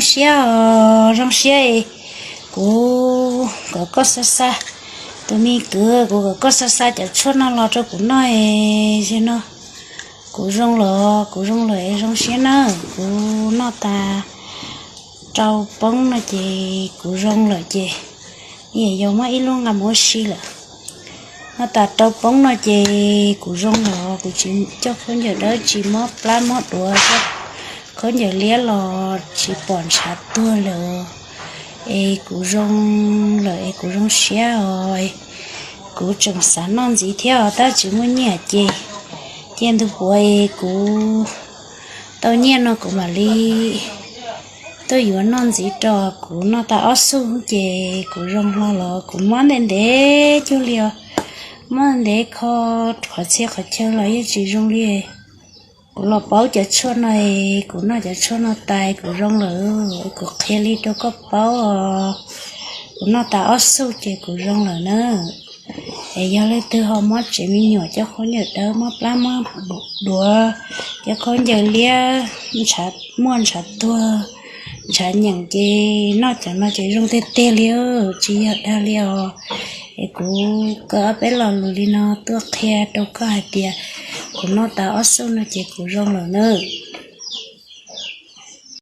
siab os, zoo siab es kuv kom koj xa xa, tus me kwv, kuv kom koj xa xa cov tshuaj no los rau kuv noj es no kuv zoo lawm, kuv zoo lawm es zoo siab nawb. Kuv noj tas rau poob no ces kuv zoo lawm ces, yog muab ib lub nqa mus ua si lawm. Noj tas rau poob no ces kuv zoo lawm, kuv tsis, cov khaub ncaws dawb tsis mob plab mob duav, khaub ncaws liab los tsis pom ntshav tuag lawm. Es kuv zoo lawm es kuv zoo siab os. Kuv tseem xav noj ntxiv thiab os, tab tsis muaj nyiaj ces cia ntu puav es kuv tau nyiaj no kuv mam li tuaj yuav noj ntxiv rau. Kuv noj tas ob xuj ces kuv zoo hlo los kuv mob ntev ntev cuag li os, mob ntev kho qhov txhia qhov chaw los yeej tsis zoo li. Kuv los paub cov tshuaj no es kuv noj cov tshuaj no tas kuv zoo lawm, kuv qhia li rau koj paub os. Kuv noj tas ob xuj ces kuv zoo lawm na. Es yog leej twg ho mob tsev me nyuam, cov khaub ncaws dawb, mob plab mob duav, cov khaub ncaws liab, muaj ntshav tuag, ntshav nyeem ces noj cov no ces zoo tiag tiag li, tsis yog dag li os. Es kuv kaw ob peb lo lus li no tuaj qhia rau koj hais tias kuv noj tas ob xuj no ces kuv zoo lawm nawb.